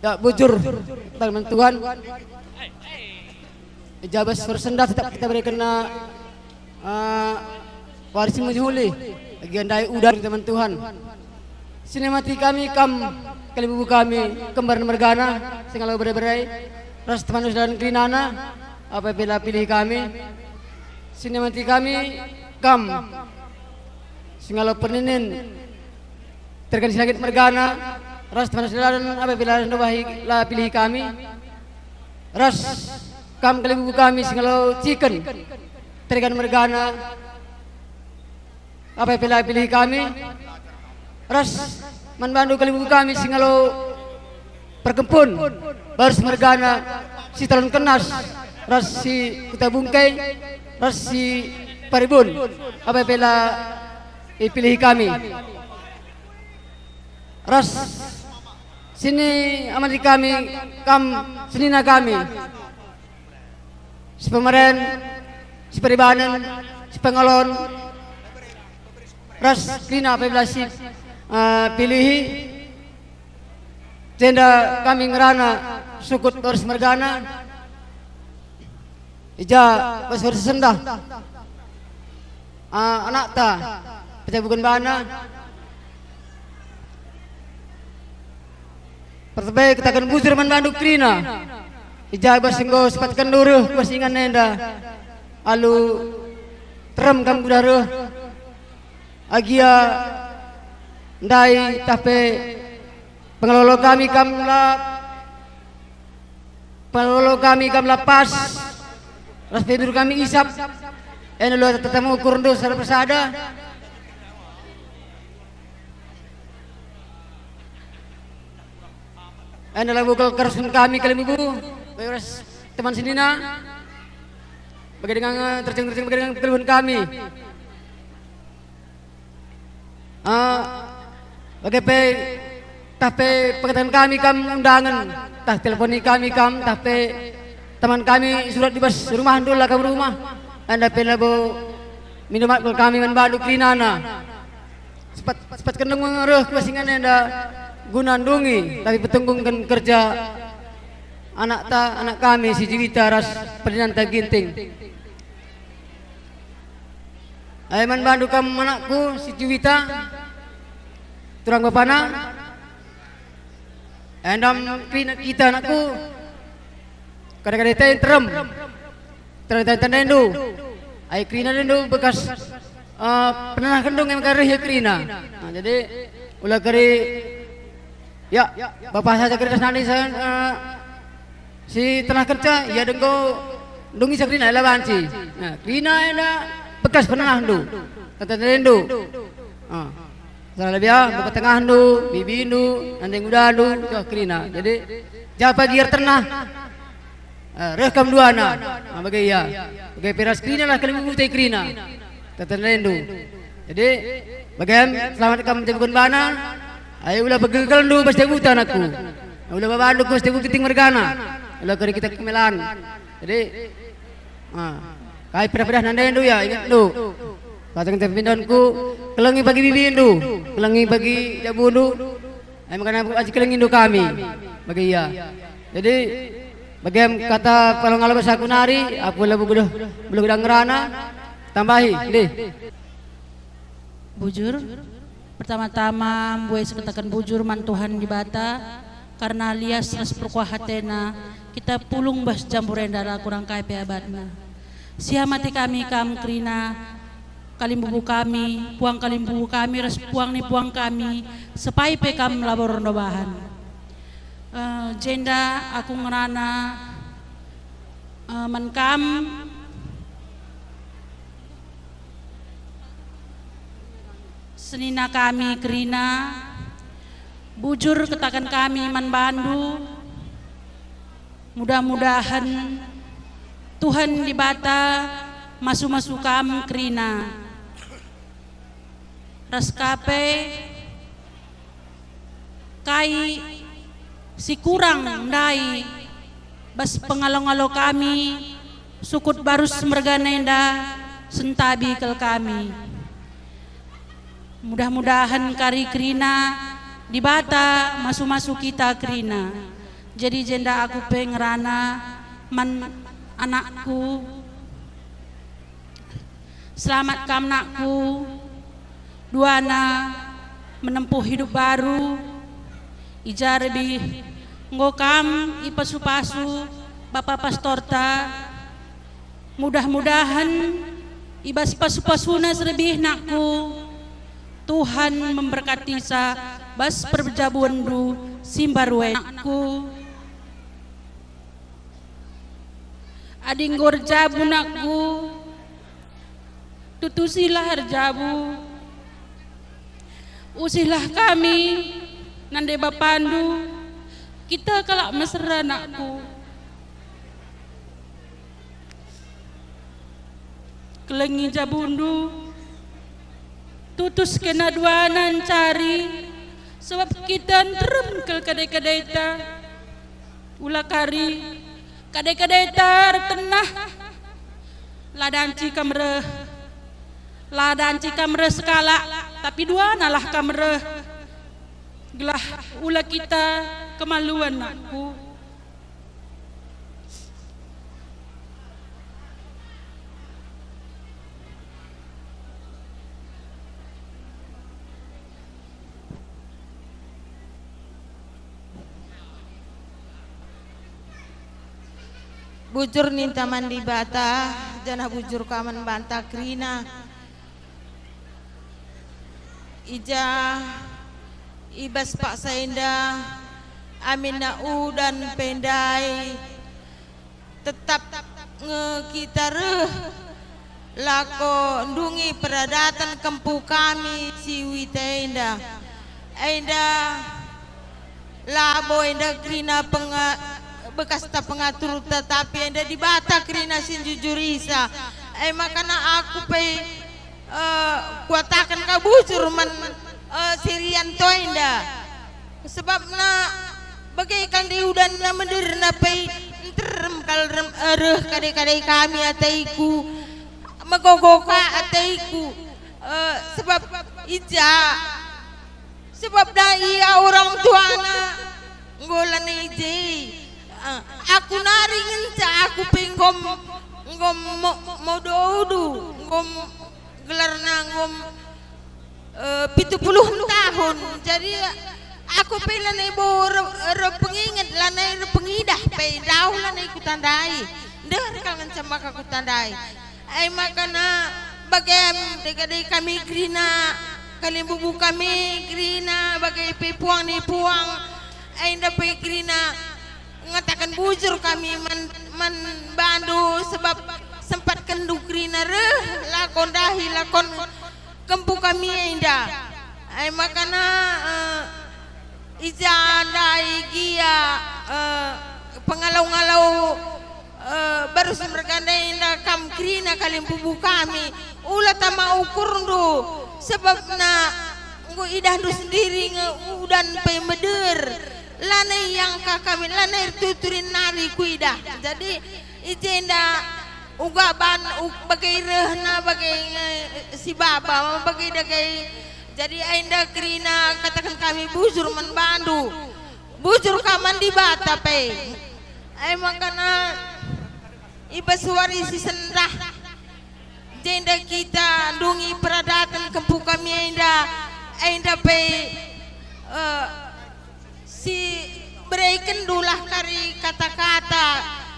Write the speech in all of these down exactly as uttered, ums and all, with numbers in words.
Ya, bujur, teman Tuhan. Jabas persendah tetap kita berikan, eh, waris mehuli bagi ndai udan, teman Tuhan. Sinemati kami kam, kalimbubu kami, kembar mergana, singalo bere-bere, ras teman usadan kerinana, apa pe la pilih kami. Sinemati kami kam, singalo perninin, tergan si langit mergana, ras teman usadan, apa pe la ndobahi, la pilih kami. Ras kam kalimbubu kami singalo ciken, tergan mergana, apa pe la pilih kami. Ras man bandu kalimbubu kami singalo perkempun, barus mergana si Talun Kenas, ras si Kuta Bungkei, ras si Paribun, apa pe la ipilih kami. Ras sinemati kami kam, senina kami, si pemeren, si peribanen, si pengalon, ras kerina apabila si, eh, pilihi, jenda kami ngerana sukut barus mergana. I ja bas wari sendah, ah, anakta pejabuken bana. Pertebe kataken bujur man bandu kerina. I ja bas enggo sepatken reh ku bas ingan enda. Alu terem kam kuda reh. Agia ndai tah pe pengelolo kami kam la Pengalo kami kam la pas, ras pe ndur kami isap, enda la tetap ngukur ndu sada persada. Enda la bukel kerusun kami kalimbubu, ras teman senina, bage dengan terjeng-terjeng bage dengan keluhen kami. Ah, bage pe, tah pe pengataken kami kam undangen, tah teleponi kami kam, tah pe teman kami surat i bas rumahndu la kam rumah, enda pe labo mindo mat kal kami man bandu kerinana. Sepat, sepat kendeng reh ku bas ingan enda guna ndungi, tapi petunggungken kerja anakta, anak kami si Juwita ras perdinanta Ginting. Ai man bandu kam anakku si Juwita, turang bapana. Endam kerina kita anakku. Kada-kada ita nterem. Ternyata tandai ndu. Ai kerina ndu bekas, eh, penanah kendung yang kari kerina. Nah, jadi ula kari Ya, bapa saya kerina sendiri saya, eh, si tenah kerja, ia denggo ndungi sa kerina ela banci. Nah, kerina enda bekas penenah ndu. Tata ndu. Ah. Salah lebih ah, bapa tengah ndu, bibi ndu, nandeng uda ndu, ya kerina. Jadi, japa giar tenah. Eh, reh kam duana. Ah, bage ia. Bage pe ras kerina lah kalimbubu te kerina. Teten rendu. Jadi, bagem selamat kam menjagukon bana. Ai ula begegelndu bas jaguta anakku. Ula babandu ku bas jagu Ginting mergana. Ula kari kita kemelan. Jadi, ah, kai pedah-pedah nandendu ya, ingetndu. Pateng te pindonku, kelengi bagi bibindu, kelengi bagi jabundu. Ai maka aku aji kelengindu kami bagi ia. Jadi, bagem kata palo ngalo bas aku nari, aku labo geluh, geluh gedang ngerana, tambahi, ndih. Bujur, pertama-tama mbuai seketaken bujur man Tuhan Dibata, karena lias ras perkuah atena kita pulung bas jambur enda la kurang kai pe abatna. Siamati kami kam kerina, kalimbubu kami, puang kalimbubu kami ras puang ni puang kami, sepai pe kam labo ernobahan. Eh, jenda aku ngerana, eh, man kam, senina kami kerina, bujur ketaken kami man bandu, mudah-mudahen Tuhan Dibata masu-masu kam kerina. Ras ka pe kai si kurang ndai bas pengalo-ngalo kami, sukut barus mergana enda sentabi kal kami. Mudah-mudahen kari kerina Dibata masu-masu kita kerina. Jadi jenda aku pe ngerana man anakku. Selamat kam, nakku. Duana menempuh hidup baru. I ja rebih enggo kam ipasu-pasu bapa pastorta. Mudah-mudahen i bas pasu-pasuna si rebih, nakku, Tuhan memberkatisa bas perjabuenndu si mbaru e, nakku. Adi enggo erjabu, nakku, tutusilah erjabu. Usihlah kami nande bapandu, kita kalak mesera, nakku. Kelengi jabundu, tutus kena duana ncari, sebab kita nterem kal kadai-kadaita. Ula kari, kadai-kadaita ertenah, la danci kam reh, la danci kam reh sekalak, tapi duanalah kam reh, gelah ula kita kemaluan, nakku. Bujur ninta man Dibata, janah bujur ka man banta kerina. I ja i bas paksa enda, aminna udan pe ndai, tetap nge kita reh lako ndungi peradaten kempu kami si Wita enda. Enda labo enda kerina penga-, bekasta pengaturta, tapi enda Dibata kerina si njujurisa. E makana aku pe, eh, kuataken ka bujur man, eh, si Rianto enda. Sebabna bage kal nde udanna mederna pe nterem kal rem-, eh, reh kadai-kadai kami ateiku, megogo ka ateiku, eh, sebab i ja, sebab da ia orang tuana enggo lanai i je. Eh, aku nari ngenca aku pe enggo m-, enggo mo-, modo-odo, enggo m-, gelarna enggo m-, eh, pitu puluh tahun. Jadi, aku pe lanai bo re-, erpenginget, lanai erpengidah pe, ndauh lanai kutandai. Ndeher kal ngenca maka kutandai. Ai makana bagem dage-dage kami kerina, kalimbubu kami kerina, bage pe puang ni puang, enda pe kerina ngataken bujur kami man, man bandu, sebab sempat kendu kerina reh lako ndahi lakon kempu kami enda. Ai makana, eh, i ja ndai gia, eh, pengalau-ngalau, eh, barus merganda enda kam kerina kalimbubu kami, ula tama ukurndu, sebabna enggo idahndu sendiri nge udan pe meder, lanai iangka kami, lanai ertuturi nari kuidah. Jadi, i jenda uga ban-, u-, bage rehna, bage nge-, si baba, bage dage. Jadi enda kerina kataken kami bujur man bandu. Bujur ka man Dibata pe. Ai makana i bas wari si sendah, jenda kita ndungi peradaten kempu kami enda, enda pe, eh, si berekendulah kari kata-kata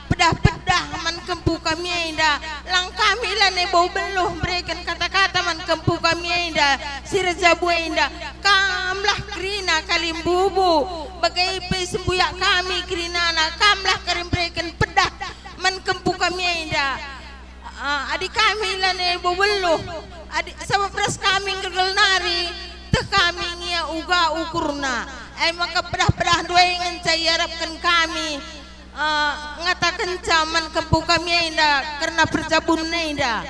pedah-pedah man kempu kami enda. Lang kami lanai bau beluh bereken kata-kata man kempu kami enda, si erjabu enda. Kamlah kerina kalimbubu, bage pe sembuyak kami kerinana, kamlah kari bereken pedah man kempu kami enda. Ah, adi kami lanai bebeluh, adi, sabap ras kami ngergel nari, teh kami ngia uga ukurna. E maka pedah-pedah ndai ngenca iarapken kami, ah, ngatakenca man kempu kami enda kerna perjabun enda.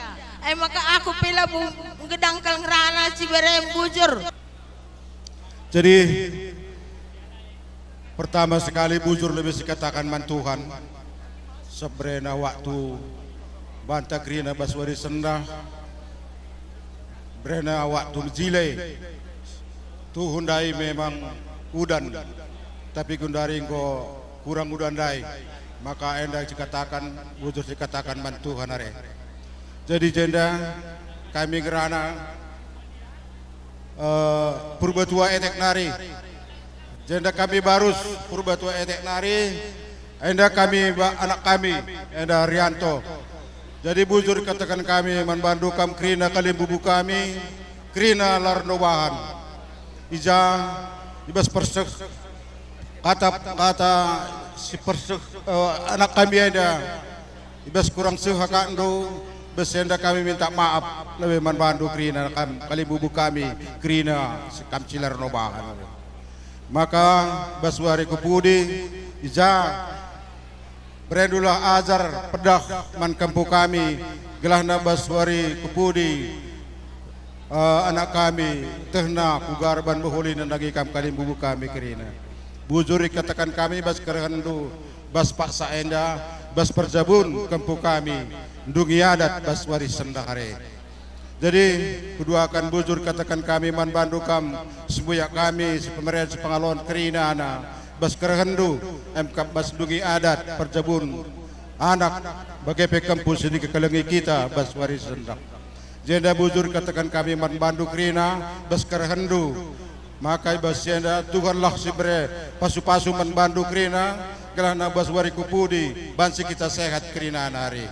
E maka aku pe labo nggedang kal ngerana si berem bujur. Jadi, pertama sekali bujur lebe sikataken man Tuhan, seberena waktu banta kerina bas wari sendah, berena waktu mejile. Tuhu ndai memang udan, tapi gundari enggo kurang udah ndai, maka enda sikataken, bujur sikataken man Tuhan are. Jadi jenda kami ngerana, eh, Purbatua Etek nari. Jenda kami barus Purbatua Etek nari, enda kami ba anak kami, enda Rianto. Jadi bujur kataken kami man bandu kam kerina kalimbubu kami, kerina la ernobahan. I ja, i bas persek, kata, kata si persek, eh, anak kami enda, i bas kurang seh akapndu, bas enda kami minta maaf lebe man bandu kerina kam kalimbubu kami, kerina si kam si la ernobahan. Maka bas wari ku pudi, i ja, berendulah ajar pedah man kempu kami, gelahna bas wari ku pudi, eh, anak kami, tehna kuga erban mehuli nandangi kam kalimbubu kami kerina. Bujur ikataken kami bas kerehenndu, bas paksa enda, bas perjabun kempu kami, ndungi adat bas wari sendah are. Jadi, kuduaken bujur kataken kami man bandu kam, sembuyak kami, sipemeren, sipengaloken kerinana, bas kerehenndu, em kap bas ndungi adat, perjabun, anak, bage pe kempu si nikekelengi kita, bas wari sendah. Jenda bujur kataken kami man bandu kerina, bas kerehenndu, maka i bas si enda Tuhanlah si bere pasu-pasu man bandu kerina, gelahna bas wari ku pudi, banci kita sehat kerina nari.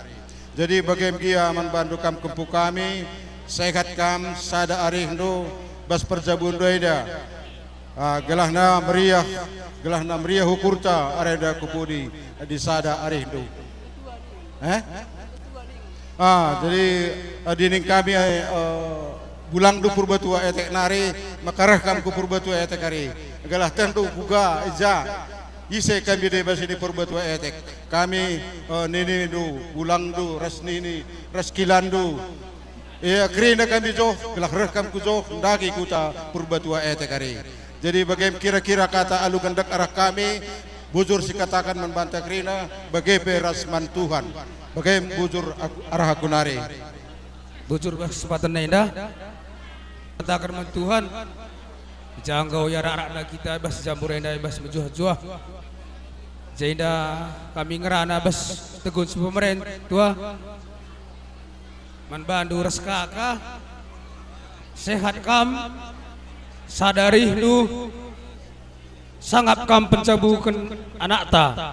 Jadi bage gia man bandu kam kempu kami, sehat kam sada arihndu bas perjabunndu enda. Ah, gelahna meriah, gelahna meriah ukurta arenda ku pudi di sada arihndu. Eh? Ah, jadi, eh, dining kami, eh, bulangndu Purbatua Etek nari, maka reh kam ku Purbatua Etek ari. Gelah tehndu kuga, i ja, ise kami deba sini Purbatua Etek. Kami, eh, ninindu, bulangndu, ras nini, ras kilandu. Ia kerina kami joh, gelah reh kam ku joh, ndage kuta Purbatua Etek ari. Jadi bage kira-kira kata alu gendek arah kami, bujur sikataken man banta kerina, bage pe ras man Tuhan. Bage bujur aku, arah aku nari. Bujur bas kesempatan enda, kataken man Tuhan, i ja enggo iarak-arakna kita bas jambur enda bas mejuah-juah. Jenda kami ngerana bas tegun si pemeren, tua. Man bandu ras kaka, sehat kam, sada arihndu, sangap kam pencabuken anakta.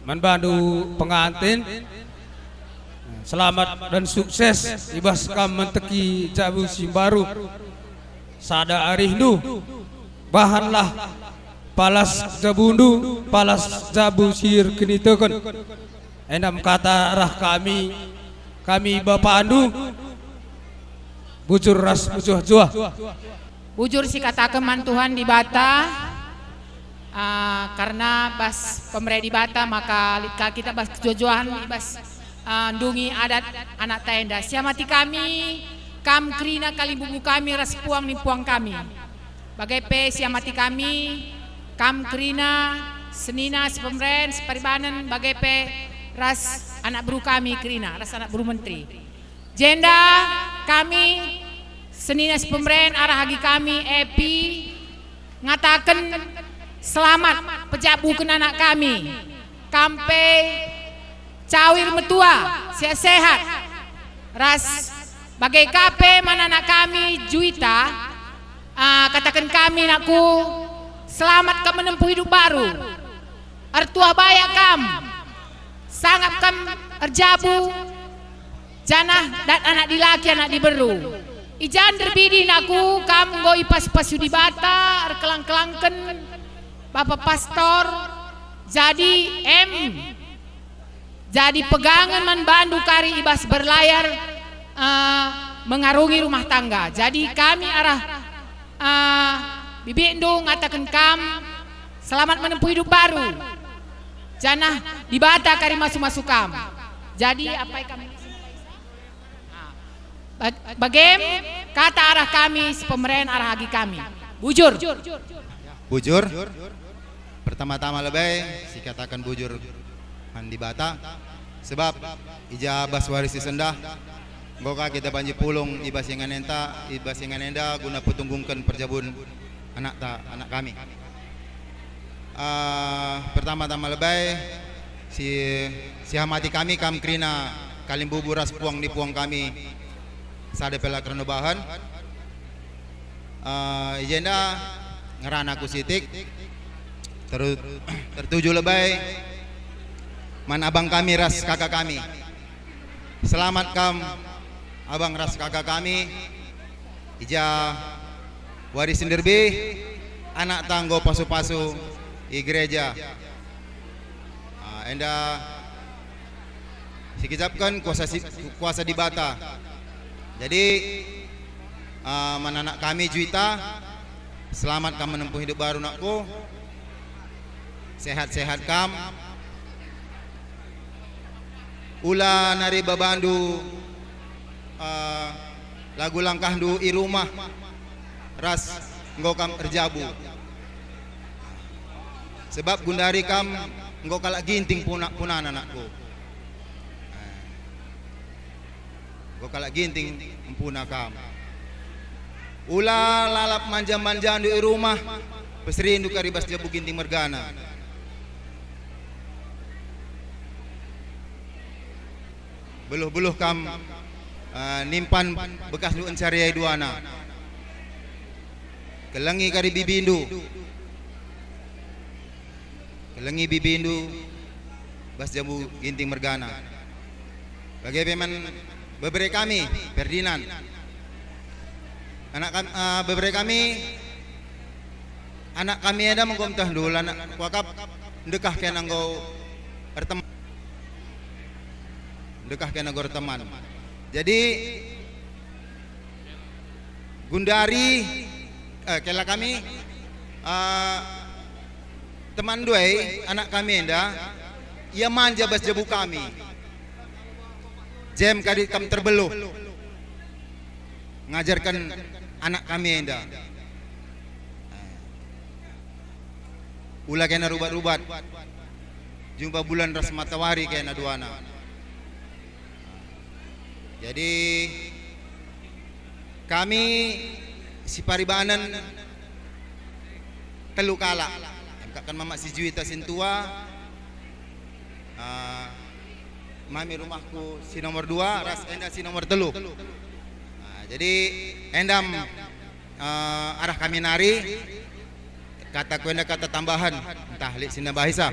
Man bandu pengantin, selamat dan sukses i bas kam menteki jabu si mbaru. Sada arihndu, bahanlah palas jabundu, palas jabu si erkiniteken. Enda me kata arah kami, kami bapandu, bujur ras mejuah-juah. Bujur sikataken man Tuhan Dibata, ah, karna bas pemere Dibata maka lit ka kita bas kejuah-juahen i bas, ah, ndungi adat anakta enda. Siamati kami, kam kerina kalimbubu kami ras puang ni puang kami. Bage pe siamati kami, kam kerina, senina, sipemeren, siparibanen, bage pe ras anak beru kami kerina, ras anak beru menteri. Jenda kami, senina sipemeren, arah agi kami, Epi, ngataken selamat pejabuken anak kami. Kam pe cawir metua, sehat-sehat, ras bage ka pe man anak kami Juita, ah, kataken kami, nakku, selamat kam menempuh hidup baru. Ertuah bayak kam, sangap kam erjabu, janah dat anak dilaki, anak diberu. I ja nderbidi, nakku, kam enggo ipasu-pasu Dibata, erkelang-kelangken Bapa Pastor, jadi em, jadi pegangen man bandu kari i bas berlayar, eh, mengarungi rumah tangga. Jadi kami arah, eh, bibikndu ngataken kam, selamat menempuh hidup baru. Janah Dibata kari masu-masu kam. Jadi apai kami? Bag-, bagem kata arah kami sipemeren arah agi kami. Bujur. Bujur. Pertama-tama lebe sikataken bujur man Dibata. Sebab i ja bas wari si sendah, enggo ka kita banci pulung i bas inganenta, i bas ingan enda guna petunggungken perjabun anakta, anak kami. Eh, pertama-tama lebai, si, sihamati kami kam kerina kalimbubu ras puang ni puang kami sada pe la kerna bahan. Eh, i jenda ngerana ku sitik, teru-, tertuju lebai man abang kami ras kaka kami. Selamat kam, abang ras kaka kami, i ja wari si nderbih, anak tanggo pasu-pasu i gereja. Ah, enda sikicapken kuasa si, kuasa Dibata. Jadi, ah, man anak kami Juita, selamat kam menempuh hidup baru, nakku. Sehat-sehat kam. Ula nari babandu, eh, lagu langkahndu i rumah ras enggo kam erjabu. Sebab gundari kam enggo kalak Ginting puna-, punana, nakku. Enggo kalak Ginting empuna kam. Ula lalap manja-manjandu i rumah, peserindu kari bas jabu Ginting mergana. Beluh-beluh kam, eh, nimpan bekasndu encariai duana. Kelengi kari bibindu. Kelengi bibindu bas jabu Ginting mergana. Bage pe man bebere kami, Ferdinand. Anak kam-, eh, bebere kami, anak kami enda menggo mtehndu, anak kuakap ndekah kena enggo ertem-, ndekah kena enggo erteman. Jadi, gundari, eh, kela kami, eh, teman duai anak kami enda, ia manja bas jabu kami. Jem kari kam terbeluh ngajarken anak kami enda. Ula kena rubat-rubat, jumpa bulan ras matawari kena duana. Jadi, kami siparibanen telu kalak. Engkaken mamak si Juita sintua, ah, mami rumahku si nomor dua, ras enda si nomor telu. Ah, jadi, endam, eh, arah kami nari, kata ku enda kata tambahan, ntah lit si nambahisa.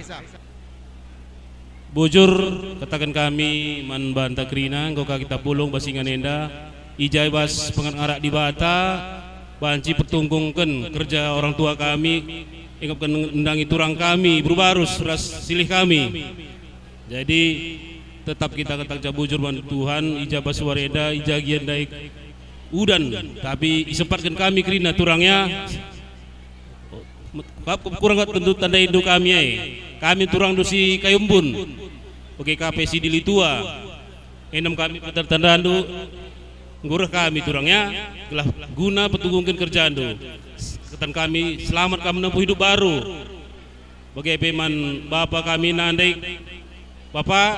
Bujur, kataken kami man banta kerina, enggo ka kita pulung bas ingan enda, i ja bas pengarak Dibata, banci pertunggungken kerja orang tua kami, enggo nandangi turang kami, beru barus ras silih kami. Jadi, tetap kita katakenca bujur man Tuhan, i ja bas wari enda, i ja gia ndai udan, tapi isempatken kami kerina turangnya. Bab kurang tentu tandaindu kami ai. Kami turangndu si kayu embun. Bage ka pe si dili tua. Endam kami tanda-tandandu, enggo reh kami turangnya, gelah guna petunggungken kerjandu. Kataken kami, selamat kam menempuh hidup baru. Bage pe man bapa kami nandai. Bapa,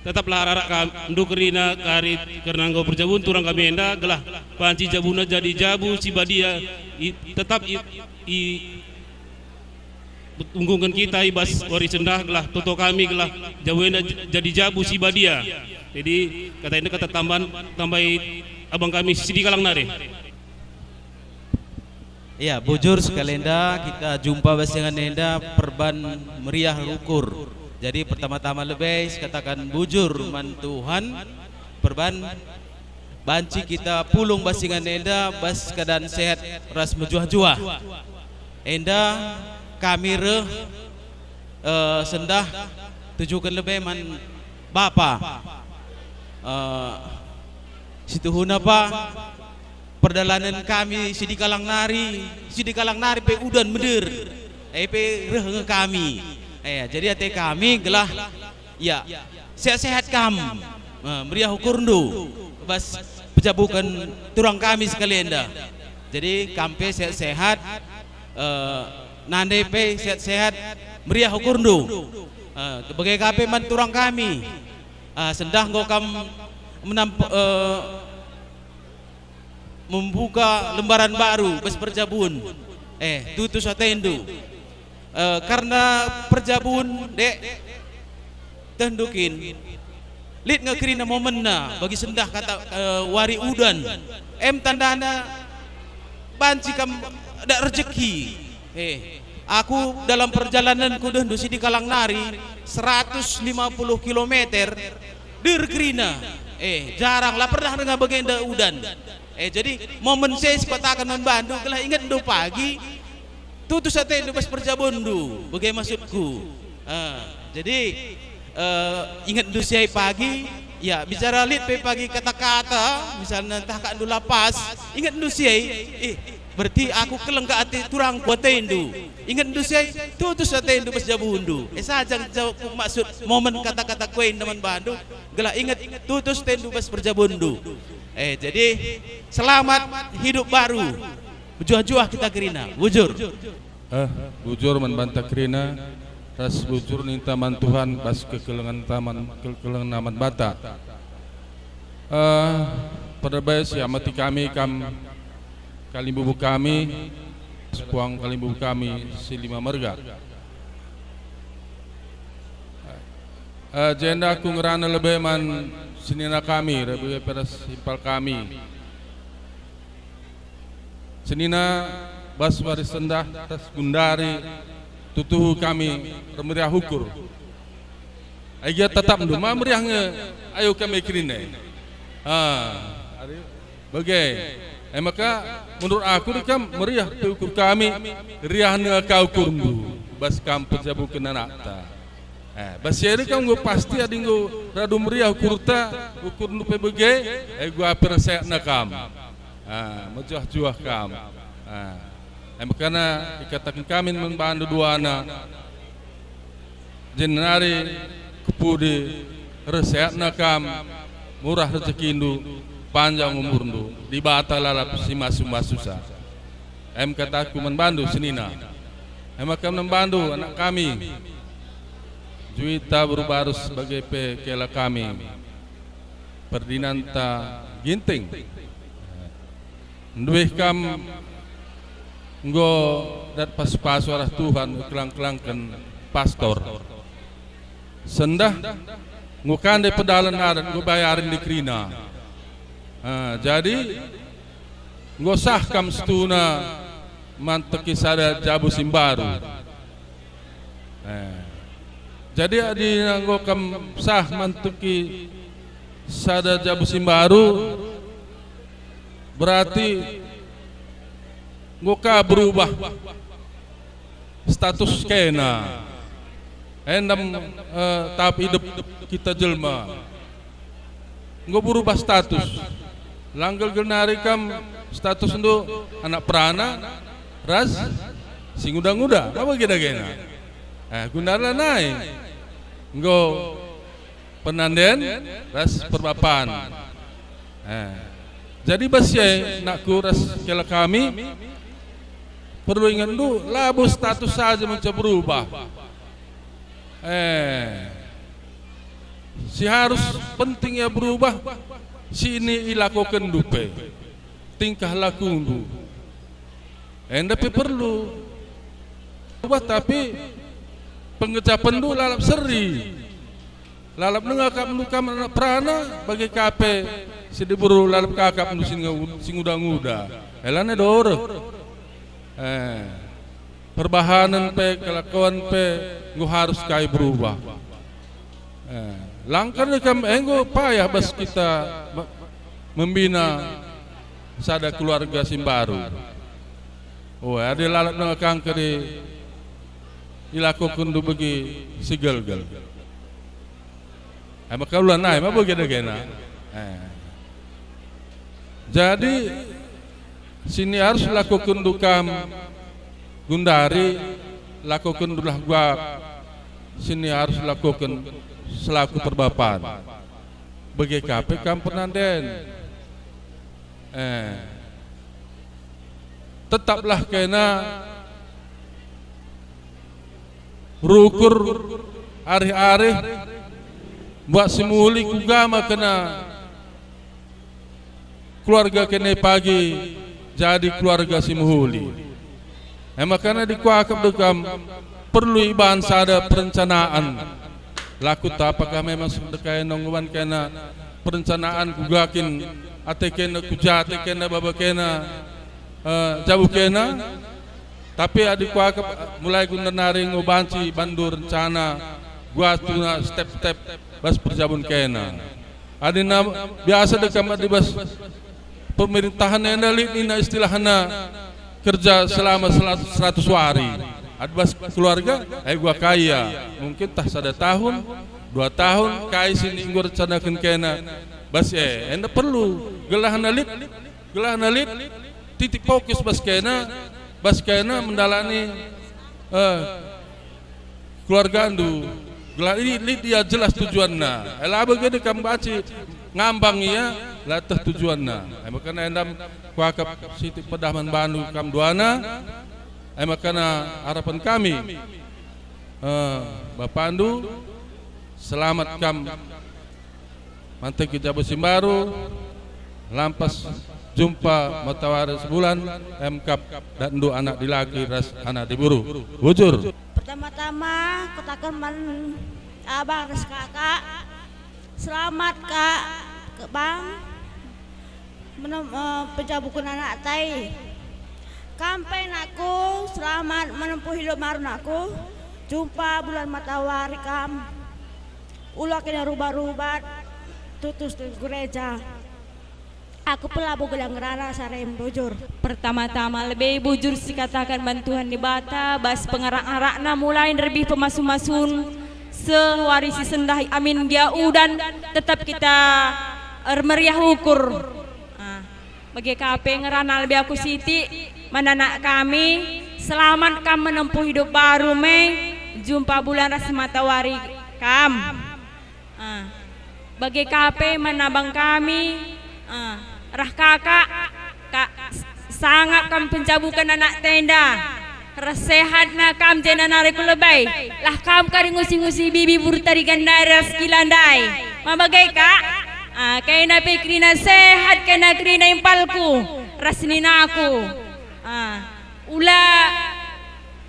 tetaplah arak-arak kam, ndu kerina kari kerna enggo perjabun turang kami enda, gelah banci jabuna jadi jabu si badia, i, tetap i, i, unggungken kita i bas wari sendah, gelah toto kami, gelah jabu enda j-, jadi jabu si badia. Jadi, kata enda kata tambahan, tambahi abang kami Sidi Kalang nari. Ya, bujur sekali enda kita jumpa bas ingan enda perban meriah ukur. Jadi, pertama-tama lebe sikataken bujur man Tuhan, perban banci kita pulung bas ingan enda bas keadaan sehat ras mejuah-juah. Enda kami reh, eh, sendah tujuken lebe man Bapa. Eh, situhuna, Pa, perdalanen kami Sidi Kalang nari, Sidi Kalang nari pe udan mender, e pe reh nge kami. E, jadi ate kami gelah, ya, sehat-sehat kam, eh, meriah ukurndu bas pejabuken turang kami sekali enda. Jadi kam pe sehat-sehat, eh, nande pe sehat-sehat, meriah ukurndu. Eh, bage ka pe man turang kami, eh, sendah enggo kam menamp-, eh, membuka lembaran baru bas perjabun. Eh, tutus atendu. Eh, karna perjabun, dek, tehndu kin, lit nge kerina momenna bagi sendah kata, eh, wari udan. Em tandana banci kam dak rejeki. Eh, aku dalam perjalananku dehndu si di Kalang nari seratus lima puluh kilometer, der kerina. Eh, jarang, la pernah denga bagenda udan. Eh, jadi momen si e sikataken man bandu gelah ingetndu pagi, tutus atendu bas perjabundu, bage maksudku. Ah, jadi, eh, ingetndu si e pagi, ya, bicara lit pe pagi kata-kata, misalna ntah kakndu la pas, ingetndu si e, ih, berarti aku keleng ka ate turangku atendu. Ingetndu si e, tutus atendu bas jabundu. E saja jawabku maksud momen kata-kataku enda man bandu, gelah inget tutus atendu bas perjabundu. Eh, jadi, selamat hidup baru. Mejuah-juah kita kerina, bujur. Eh, bujur man banta kerina, ras bujur ninta man Tuhan bas kekelengen taman, kekelengen man banta. Eh, perdebai si amati kami kam kalimbubu kami, sepuang kalimbubu kami si lima merga. Eh, jenda aku ngerana lebe man senina kami, lebe pe ras impal kami. Senina, bas wari sendah ras gundari tutuhu kami ermeriah ukur. Ai gia tatapndu ma meriah nge, ayo kami kerina. Ah, bage. E maka, menurut aku dikam meriah pe ukur kami, riah nge ka ukurndu, bas kam pejabuken anakta. Eh, bas si e kam enggo pasti adi enggo radu meriah ukurta, ukurndu pe bage, e enggo api erseakna kam. Ah, mejuah-juah kam. Ah, e maka ikataken kami man bandu duana, jenari kepudi erseakna kam, murah rejekindu, panjang umurndu, Dibata lalap si masu-masusa. Em kataku man bandu senina. E maka man bandu anak kami, Juita Beru Barus bage pe kela kami, Ferdinanta Ginting. Ndueh kam enggo dat pasu-pasu arah Tuhan, kelang-kelangken pastor. Sendah enggo kande pedalen adat enggo bayarin di kerina. Ah, jadi enggo sah kam situhuna manteki sada jabu si mbaru. Eh. Jadi adi enggo kam sah manteki sada jabu si mbaru, berarti enggo ka berubah status kena. Endam, eh, tahap hidup kita jelma. Enggo berubah status. Langgal genari kam statusndu anak perana ras si nguda-nguda. Apa kira-kira? Eh, gundari lanai. Enggo penanden ras perbapan. Eh. Jadi bas si e, nakku ras kela kami, perlu ingetndu, labo status saja menca berubah. Eh, si harus penting ia berubah, si ini ilakokenndu pe, tingkah lakundu. Enda pe perlu berubah, tapi pengecapenndu lalap seri. Lalap denga akapndu kam anak perana, bage ka pe si diberu lalap ka akapndu si ngu-, si nguda-nguda. Elana doreh. Eh, perbahanen pe, kelakuan pe enggo harus kai berubah. Eh, langkar kam enggo payah bas kita me-, membina sada keluarga si mbaru. Oh, adi lalap denga kangkeri ilakokenndu begi si gelgel. Ai maka ula nai maba gena-gena. Eh. Jadi, sini arus lakokenndu kam gundari, lakokenndulah guak, sini arus lakoken selaku perbapan. Bage ka pe kam pernanden. Eh. Tetaplah kena rukur arih-arih, buat si mehuli kuga ma kena keluarga kene pagi jadi keluarga si mehuli. E maka adi kuakap dekam, perlu iban sada perencanaan. Laku ta apakah memang sedekai nongguan kena perencanaan kuga kin ate kena kuja ate kena baba kena, eh, jabu kena. Tapi adi kuakap mulai guna nari enggo banci bandu rencana gua tuna step-step bas perjabun kena. Adina biasa dekam adi bas pemerintahan enda lit nina istilahna kerja selama seratus, seratus wari. Adi bas keluarga, eh gua kaya mungkin tah sada tahun, dua tahun, kai si enggo rencanaken kena. Bas e, enda perlu gelahna lit, gelahna lit titik fokus bas kena, bas kena mendalani, eh, keluargandu. Gelah lit, lit ia jelas tujuanna. Eh, labo gede kam banci ngambang ia, la teh tujuanna. Eh, makana endam kuakap sitik pedah man bandu kam duana. Eh, makana harapan kami, eh, bapandu, selamat kam mantegi jabu si mbaru, lampas jumpa matawari sebulan, emkap datndu anak dilaki ras anak diburu. Bujur. Pertama-tama, kutaken man abang ras kakak, selamat, Kak, ke bang, menem, eh, pejabuken anak tai. Kam pe, nakku, selamat menempuh hidup baru, nakku. Jumpa bulan matawari kam. Ula kena rubat-rubat, tutus di gereja. Aku pe labo gelah ngerana sare bujur. Pertama-tama lebe bujur sikataken man Tuhan Dibata bas pengarak-arakna mulai nderbih pemasu-masun seh wari si sendah amin gia udan, tetap kita ermeriah ukur. Ah, bage ka pe ngerana lebe aku sitik man anak kami, selamat kam menempuh hidup baru me, jumpa bulan ras matawari kam. Ah, bage ka pe man abang kami, ah, rah kakak, ka, sangap kam penjabuken anak tenda, ras sehatna kam jenda nari ku lebe, lah kam kari ngusi-ngusi bibi burtari gandai ras kila ndai. Ma bage, Kak? Ah, kena pe kerina sehat, kena kerina impalku, ras ninaku. Ah, ula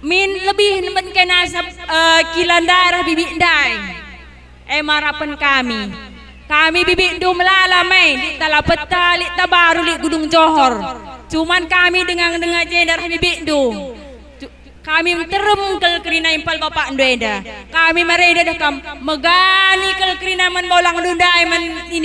min lebih neben kena sep-, eh, kila ndai rah bibi ndai. E marapen kami. Kami bibindu melala me, lit Talapeta, lit Tabaru, lit Gudung Johor. Cuman kami denga-denga jenda rah bibindu. Cu-, kami nterem kal kerina impal bapakndu enda. Kami marenda dah kam megani kal kerina man bolangndu ndai man ini.